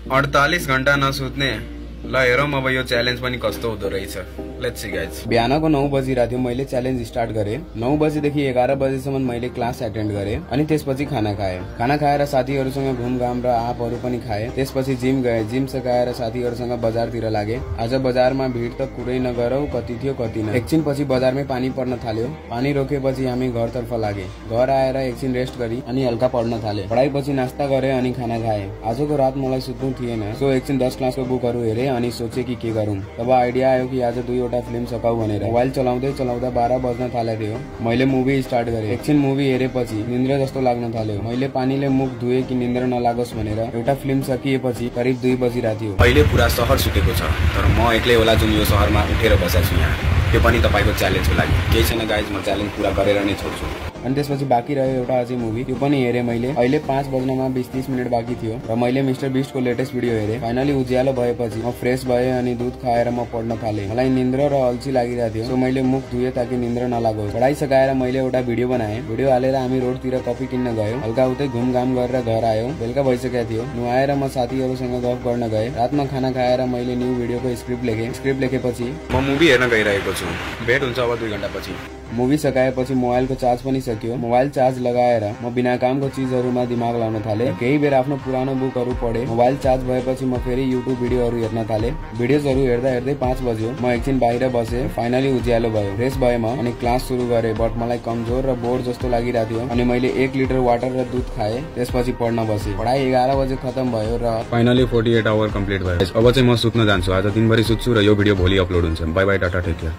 48 घण्टा नसुत्ने ल हेरौँ अब यो च्यालेन्ज पनि कस्तो हुँदो रहेछ। Let's see guys. बिहानको 9 बजिरहेको थियो, मैले च्यालेन्ज स्टार्ट गरेँ। 9 बजेदेखि 11 बजेसम्म मैले क्लास एटेन्ड गरेँ अनि त्यसपछि खाना खाएँ। खाना खाएर साथीहरूसँग घुमघाम र आँपहरू पनि खाएँ। त्यसपछि जिम गएँ। जिम सकाएर साथीहरूसँग बजारतिर लागे। आज बजारमा भिड त कुरै नगरौ, कति थियो कति न। एकछिन पछि बजारमै पानी पर्न थाल्यो। पानी रोकेपछि हामी घरतर्फ लागे। घर आएर एकछिन रेस्ट गरी अनि हल्का पढ्न थाले। पढाइपछि नास्ता गरेँ अनि खाना खाएँ। आजको रात मलाई सुत्नु थिएन, सो एकछिन 10 क्लासको बुकहरू हेरेँ अनि सोचे कि के गरौँ। तब आइडिया आयो कि आज 2वटा फिल्म सकाऊ भनेर। मोबाइल चलाउँदै चलाउँदा 12 बज्न थालेको थियो। मैले मुभी स्टार्ट गरेँ। एकछिन मुभी हेरेपछि निन्द्रा जस्तो लाग्न थाल्यो। मैले पानीले मुख धुए कि निन्द्रा नलागोस् भनेर। एउटा फिल्म सकिएपछि करिब 2 बजिरहेको थियो। अहिले पुरा शहर सुतेको छ, तर म एक्लै होला जुन यो शहरमा उठेर बसेको छु यहाँ। त्यो पनि तपाईको च्यालेन्जको लागि। केही छैन गाइज, म च्यालेन्ज पूरा गरेर नै छोड्छु। अनि त्यसपछि बाँकी रह्यो एउटा अझै मुभी, त्यो पनि हेरेँ मैले। अहिले 5 बज्नमा 20-30 मिनट बाँकी थियो र मैले मिस्टर बिस्टको लेटेस्ट भिडियो हेरेँ। फाइनली उज्यालो भएपछि म फ्रेस भएँ अनि दुध खाएर म पढ्न थालेँ। मलाई निन्द्रा र अल्छी लागिरहेको थियो, सो मैले मुख धुएँ ताकि निन्द्रा नलागोस्। पढाइ सकाएर मैले एउटा भिडियो बनाएँ। भिडियो हालेर हामी रोडतिर कफी किन्न गयौँ। हल्का उतै घुमघाम गरेर घर आयौँ। बेलुका भइसकेको थियो। नुहाएर म साथीहरूसँग गफ गर्न गएँ। रातमा खाना खाएर मैले न्यू भिडियोको स्क्रिप्ट लेखेँ। स्क्रिप्ट लेखेपछि म मुभी हेर्न गइरहेको छु। भेट हुन्छ अब 2 घण्टा पछि। मुभी सकाएपछि मोबाइलको चार्ज पनि सक्यो। मोबाइल चार्ज लगाएर म बिना कामको चिजहरूमा दिमाग लाउन थालेँ। केही बेर आफ्नो पुरानो बुकहरू पढेँ। मोबाइल चार्ज भएपछि म फेरि युट्युब भिडियोहरू हेर्न थालेँ। भिडियोजहरू हेर्दा हेर्दै 5 बज्यो। म एकछिन बाहिर बसेँ। फाइनली उज्यालो भयो। फ्रेस भएँ म अनि क्लास सुरु गरेँ। बट मलाई कमजोर र बोर जस्तो लागिरहेको थियो अनि मैले 1 लिटर वाटर र दुध खाएँ। त्यसपछि पढ्न बसेँ। पढाइ 11 बजे खत्म भयो र फाइनली 48 आवर कम्प्लिट भयो। अब चाहिँ म सुत्न जान्छु। आज दिनभरि सुत्छु र यो भिडियो भोलि अपलोड हुन्छ। Bye bye, tata, take care.